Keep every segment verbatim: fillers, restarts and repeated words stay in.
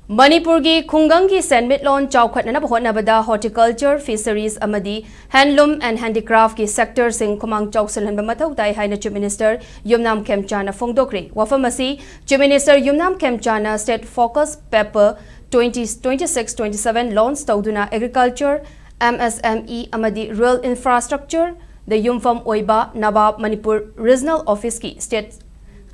ꯃꯅꯤꯄꯨꯔꯒꯤ ꯈꯨꯡꯒꯪꯒꯤ ꯁꯦꯟꯃꯤꯠꯂꯣꯟ ꯆꯥꯎꯈꯠꯅꯅꯕ ꯍꯣꯠꯅꯕꯗ horticulture, fisheries ꯑꯃꯗꯤ handloom and handicraft ꯀꯤ sector ꯁꯤꯡ ꯈꯨꯃꯥꯡ ꯆꯥꯎꯁꯤꯜꯍꯟꯕ ꯃꯊꯧ ꯇꯥꯏ ꯍꯥꯏꯅ Chief Minister ꯌꯨꯝꯅꯥꯝ ꯈꯦꯝꯆꯥꯅ ꯐꯣꯡꯗꯣꯛꯈ꯭ꯔꯦ꯫ ꯋꯥꯐꯝ ꯑꯁꯤ Chief Minister ꯌꯨꯝꯅꯥꯝ ꯈꯦꯝꯆꯥꯅ State Focus Paper twenty twenty-six twenty-seven launch ꯇꯧꯗꯨꯅ agriculture, M S M E ꯑꯃꯗꯤ rural infrastructure ꯗ ꯌꯨꯝꯐꯝ ꯑꯣꯏꯕ ꯅꯕꯥꯕ ꯃꯅꯤꯄꯨꯔ Regional Office ꯀꯤ State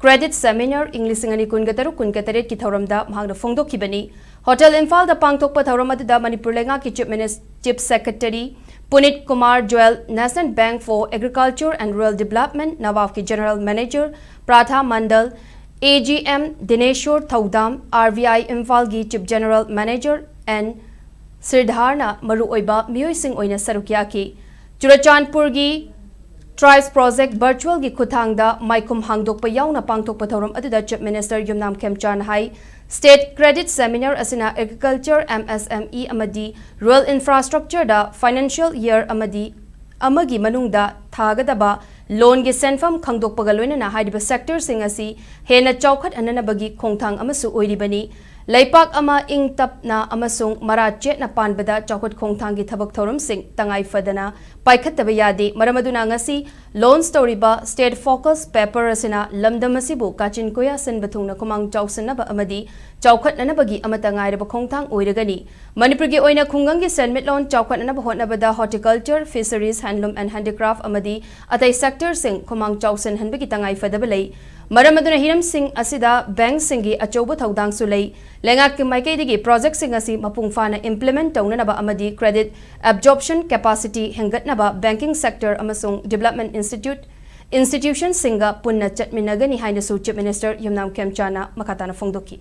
Credit Seminar ꯏꯪ ꯂꯤꯁꯤꯡ ꯑꯅꯤ ꯀꯨꯟꯒ ꯇꯔꯨꯛ ꯀꯨꯟꯒ ꯇꯔꯦꯠ ꯀꯤ ꯊꯧꯔꯝꯗ ꯃꯍꯥꯛꯅ ꯐꯣꯡꯗꯣꯛꯈꯤꯕꯅꯤ꯫ ꯍꯣꯇꯦꯜ ꯏꯝꯐꯥꯜꯗ ꯄꯥꯡꯊꯣꯛꯄ ꯊꯧꯔꯝ ꯑꯗꯨꯗ ꯃꯅꯤꯄꯨꯔ ꯂꯩꯉꯥꯛꯀꯤ Chief Minis-, Chief Secretary ꯄꯨꯅꯤꯠ Kumar ꯖꯣꯌꯜ, National Bank for Agriculture and Rural Development ꯅꯕꯥꯕ ꯀꯤ General Manager ꯄ꯭ꯔꯥꯊꯥ ꯃꯟꯗꯜ, A G M ꯗꯤꯅꯦꯁꯣꯔ ꯊꯧꯗꯥꯝ, R B I ꯏꯝꯐꯥꯜꯒꯤ Chief General Manager N ꯁꯤꯔꯙꯥꯔꯅ ꯃꯔꯨꯑꯣꯏꯕ ꯃꯤꯑꯣꯏꯁꯤꯡ ꯑꯣꯏꯅ ꯁꯔꯨꯛ ꯌꯥꯈꯤ꯫ ꯆꯨꯔꯆꯥꯟꯄꯨꯔꯒꯤ TRISE Project virtual ꯒꯤ ꯈꯨꯠꯊꯥꯡꯗ ꯃꯥꯏꯈꯨꯝ ꯍꯥꯡꯗꯣꯛꯄ ꯌꯥꯎꯅ ꯄꯥꯡꯊꯣꯛꯄ ꯊꯧꯔꯝ ꯑꯗꯨꯗ Chief Minister ꯌꯨꯝꯅꯥꯝ ꯈꯦꯝꯆꯥꯅ ꯍꯥꯏ, State Credit Seminar ꯑꯁꯤꯅ agriculture, M S M E ꯑꯃꯗꯤ rural infrastructure ꯗ financial year ꯑꯃꯗꯤ ꯑꯃꯒꯤ ꯃꯅꯨꯡꯗ ꯊꯥꯒꯗꯕ loan ꯒꯤ ꯁꯦꯟꯐꯝ ꯈꯪꯗꯣꯛꯄꯒ ꯂꯣꯏꯅꯅ ꯍꯥꯏꯔꯤꯕ sector ꯁꯤꯡ ꯑꯁꯤ ꯍꯦꯟꯅ ꯆꯥꯎꯈꯠꯍꯟꯅꯅꯕꯒꯤ ꯈꯣꯡꯊꯥꯡ ꯑꯃꯁꯨ ꯑꯣꯏꯔꯤꯕꯅꯤ꯫ ꯂꯩꯄꯥꯛ ꯑꯃ ꯏꯪ ꯇꯞꯅ ꯑꯃꯁꯨꯡ ꯃꯔꯥ ꯆꯦꯠꯅ ꯄꯥꯟꯕꯗ ꯆꯥꯎꯈꯠ ꯈꯣꯡꯊꯥꯡꯒꯤ ꯊꯕꯛ ꯊꯧꯔꯝꯁꯤꯡ ꯇꯉꯥꯏ ꯐꯗꯅ ꯄꯥꯏꯈꯠꯇꯕ ꯌꯥꯗꯦ꯫ ꯃꯔꯝ ꯑꯗꯨꯅ ꯉꯁꯤ launch ꯇꯧꯔꯤꯕ State Focus Paper ꯑꯁꯤꯅ ꯂꯝꯗꯝ ꯑꯁꯤꯕꯨ ꯀꯥꯆꯤꯟ ꯀꯣꯌꯥ ꯁꯤꯟꯕ ꯊꯨꯡꯅ ꯈꯨꯃꯥꯡ ꯆꯥꯎꯁꯤꯟꯅꯕ ꯑꯃꯗꯤ ꯆꯥꯎꯈꯠꯅꯅꯕꯒꯤ ꯑꯃꯠꯇ ꯉꯥꯏꯔꯕ ꯈꯣꯡꯊꯥꯡ ꯑꯣꯏꯔꯒꯅꯤ꯫ ꯃꯅꯤꯄꯨꯔꯒꯤ ꯑꯣꯏꯅ ꯈꯨꯡꯒꯪꯒꯤ ꯁꯦꯟꯃꯤꯠꯂꯣꯟ ꯆꯥꯎꯈꯠꯅꯅꯕ ꯍꯣꯠꯅꯕꯗ horticulture, fisheries, handloom and handicraft ꯑꯃꯗꯤ ꯑꯇꯩ sector ꯁꯤꯡ ꯈꯨꯃꯥꯡ ꯆꯥꯎꯁꯤꯟꯍꯟꯕꯒꯤ ꯇꯉꯥꯏ ꯐꯗꯕ ꯂꯩ꯫ ꯃꯔꯝ ꯑꯗꯨꯅ ꯍꯤꯔꯝꯁꯤꯡ ꯑꯁꯤꯗ bank ꯁꯤꯡꯒꯤ ꯑꯆꯧꯕ ꯊꯧꯗꯥꯡꯁꯨ ꯂꯩ꯫ ꯂꯩꯉꯥꯛꯀꯤ ꯃꯥꯏꯀꯩꯗꯒꯤ project ꯁꯤꯡ ꯑꯁꯤ ꯃꯄꯨꯡ ꯐꯥꯅ implement ꯇꯧꯅꯅꯕ ꯑꯃꯗꯤ credit absorption capacity ꯍꯦꯟꯒꯠꯅꯕ banking sector ꯑꯃꯁꯨꯡ development institute, institution ꯁꯤꯡꯒ ꯄꯨꯟꯅ ꯆꯠꯃꯤꯟꯅꯒꯅꯤ ꯍꯥꯏꯅꯁꯨ Chief Minister ꯌꯨꯝꯅꯥꯝ ꯈꯦꯝꯆꯥꯅ ꯃꯈꯥ ꯇꯥꯅ ꯐꯣꯡꯗꯣꯛꯈꯤ꯫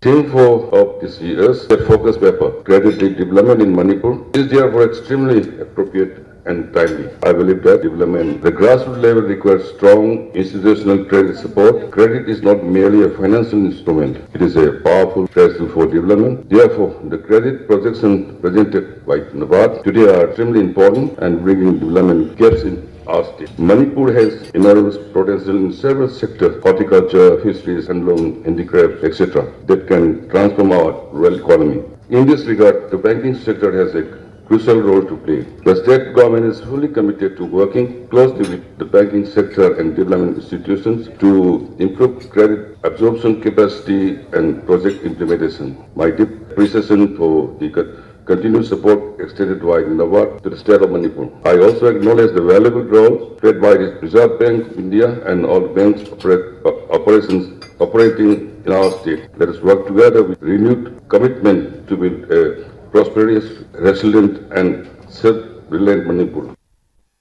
Theme for of this year's Focus Paper, Credit Led Development in Manipur, is therefore extremely appropriate and timely. I believe that development, the grassroots level requires strong institutional credit support. Credit is not merely a financial instrument, it is a powerful strategy for development. Therefore, the credit projection presented by NABARD today are extremely important and bringing development gaps in our state. Manipur has enormous potential in several sectors, horticulture, fisheries, handloom, handicrafts, et cetera, that can transform our rural economy. In this regard, the banking sector has a crucial role to play. The state government is fully committed to working closely with the banking sector and development institutions to improve credit absorption capacity and project implementation. My deep appreciation for the co- continued support extended by the NABARD to the state of Manipur. I also acknowledge the valuable role played by the Reserve Bank of India and all banks operate, uh, operations operating in our state. Let us work together with renewed commitment to build a prosperous, resilient, and self-reliant Manipur.